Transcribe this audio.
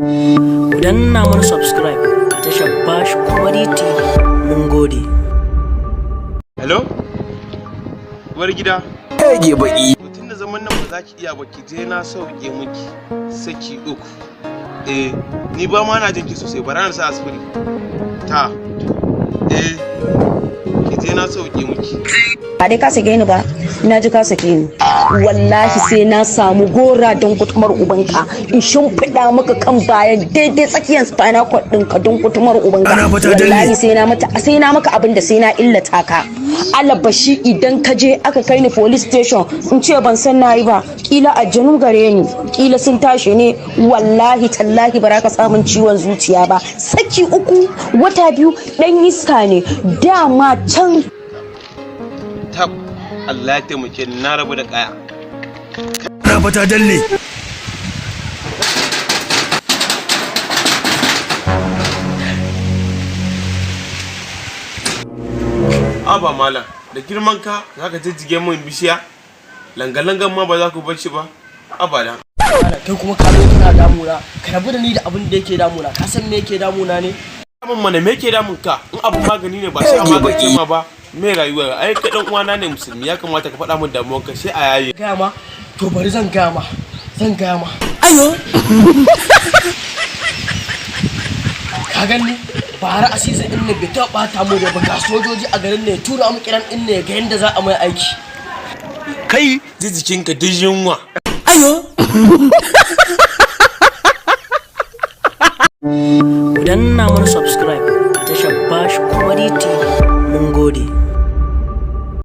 Ku danna mana subscribe a tashar Bash Comedy TV. Mun gode. Hello? Uwar gida. Rage baki. To, tunda zaman nan ba za ki iya ba, ki je na sauke miki saki uku. Eh, ni ba ma na jin ki sosai, bara na sa asibiri. Ta. Eh, ki je na sauke miki. Ba dai ka sake ni ba, na ji ka sake ni. Wallahi sai na samu gora don kutumar ubanka in shimfiɗa maka kan bayan daidai tsakiyar spinal cord ɗinka don kutumar ubanka. Ana fata dalle. Wallahi sai na mata, sai na maka abin da sai na illata ka. Alabashi idan ka je aka kai ni police station, in ce ban san nayi ba, kila aljanu gare ni, kila sun tashi ne. Wallahi tallahi ba za ka samun ciwon zuciya ba. Saki uku wata 2, dan iska ne dama can. Tab, Allah ya taimake ni na rabu da kaya. Ana fata dalle. Aba malam, da girman ka za ka jijjige min bishiya? Langa-langan ma ba za ku bar shi ba? Abadan. Malam, kai kuma ka zo kana damuna. Ka rabu da ni da abin da yake damuna. Ka san me yake damuna ne? Abin mana, me yake damun ka? In abin magani ne, ba sai a magance ma ba. Me rayuwa? Ai kai dan uwana ne musulmi, ya kamata ka faɗa min damuwar ka sai a yaye. Gaya ma? To bari zan gaya ma, zan gaya ma. Ayo, ka gani, bara a season din ne bai taɓa ɓata mu da ba. Ga sojoji a garin ne, tura mu kiran din ne ga yanda za a mai aiki. Kai ji jikinka duk yunwa. Ayo. Ku danna mana subscribe a tashar Bash Comedy TV.